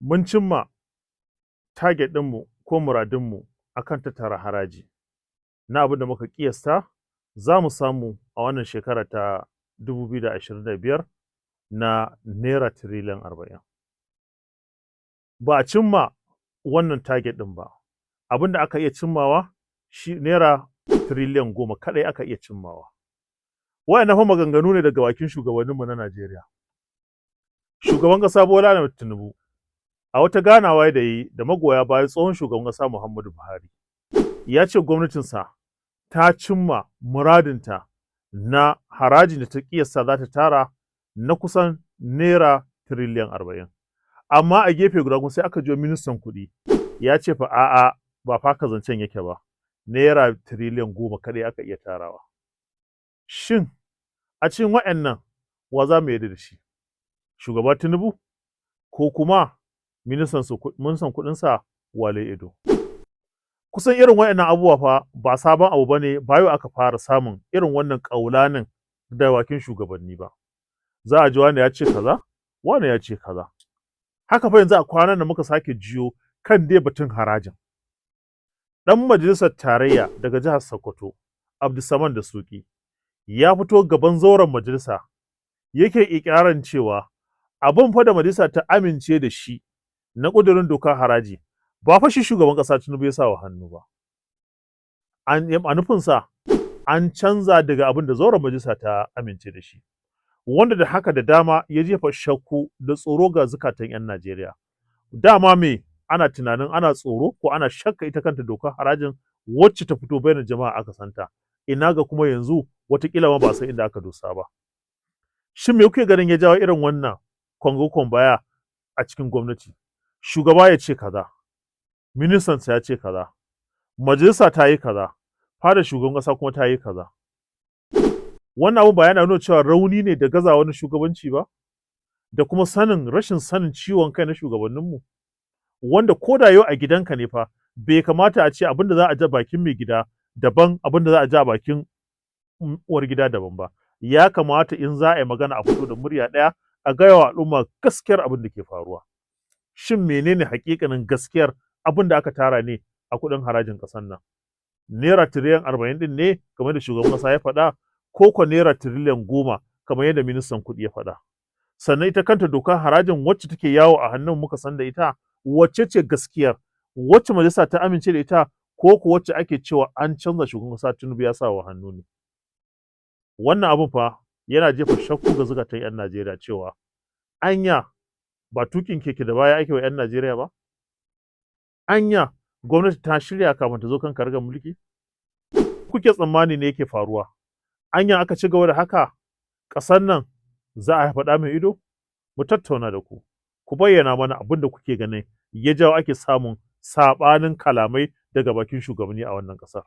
Mun cimma target ɗinmu ko muradunmu a kan tattara haraji na abin da muka ƙiyasta za mu samu a wannan shekara ta 2025 na naira tiriliyan 40. Ba a cimma wannan target ɗin ba. Abin da aka iya cimmawa shi naira tiriliyan 10 kaɗai aka iya cimmawa. Waɗannan fa maganganu ne daga bakin shugabanninmu na Najeriya. Shugaban ƙasa Bola Ahmed Tinubu, a wata ganawa da yi da magoya bayan tsohon shugaban ƙasa Muhammadu Buhari, ya ce gwamnatinsa ta cimma muradinta na harajin da ta ƙiyasta za ta tara na kusan naira tiriliyan 40. Amma a gefe guda kuma sai aka jiyo ministan kuɗi ya ce fa a'a, ba fa haka zancen yake ba, naira tiriliyan 10 kaɗai aka iya tarawa. Shin a cikin waɗannan wa za mu yarda da shi? Shugaba Tinubu ko kuma ministan kuɗinsa Wale Edo? Kusan irin waɗannan abubuwa fa ba sabon abu ba ne, ba yau aka fara samun irin wannan ƙaulanin da bakin shugabanni ba. Za a ji wane ya ce kaza, wane ya ce kaza. Haka fa yanzu a kwanan nan muka sake jiyo kan dai batun harajin. Ɗan majalisar tarayya daga jihar Sokoto, Abdulsaman Dasuki, ya fito gaban zauren majalisa yake iƙirarin cewa abin fa da majalisa ta amince da shi na ƙudurin dokar haraji ba fa shi shugaban ƙasa Tinubu ya sa wa hannu ba. A nufinsa an canza daga abin da zauren majalisa ta amince da shi. Wanda da haka da dama ya jefa shakku da tsoro ga zukatan 'yan Najeriya. Dama me ana tunanin ana tsoro ko ana shakka ita kanta dokar harajin wacce ta fito bainar jama'a aka santa. Ina ga kuma yanzu wataƙila ma ba a san inda aka dosa ba. Shin me kuke ganin ya jawo irin wannan kwan baya a cikin gwamnati? Shugaba ya ce kaza, ministansa ya ce kaza, majalisa ta yi kaza, fadar shugaban ƙasa kuma ta yi kaza. Wannan abun ba yana nuna cewa rauni ne da gazawa na shugabanci ba? Da kuma sanin rashin sanin ciwon kai na shugabanninmu? Wanda ko da yau a gidanka ne fa, bai kamata a ce abin da za a ji a bakin mai gida daban, abin da za a ji a bakin uwar gida daban ba. Ya kamata in za a yi magana a fito da murya ɗaya a gaya wa al'umma gaskiyar abin da ke faruwa. Shin menene haƙiƙanin gaskiyar abin da aka tara ne a kuɗin harajin ƙasar nan? Naira tiriliyan 40 ɗin ne kamar da shugaban ƙasa ya faɗa, ko ko naira tiriliyan 10 kamar yadda ministan kuɗi ya faɗa? Sannan ita kanta dokar harajin wacce take yawo a hannun muka san da ita, wacce ce gaskiyar? Wacce majalisa ta amince da ita, ko ko wacce ake cewa an canza, shugaban ƙasa Tinubu ya sa wa hannu ne? Wannan abun fa yana jefa shakku ga zukatan 'yan Najeriya cewa anya ba tuƙin keke da baya ake wa 'yan Najeriya ba? Anya gwamnati ta shirya kafin ta zo kan karagar mulki? Kuke tsammani ne yake faruwa? Anya aka ci gaba da haka ƙasar nan za a haifa ɗa mai ido? Mu tattauna da ku, ku bayyana mana abin da kuke ganin ya jawo ake samun saɓanin kalamai daga bakin shugabanni a wannan ƙasar.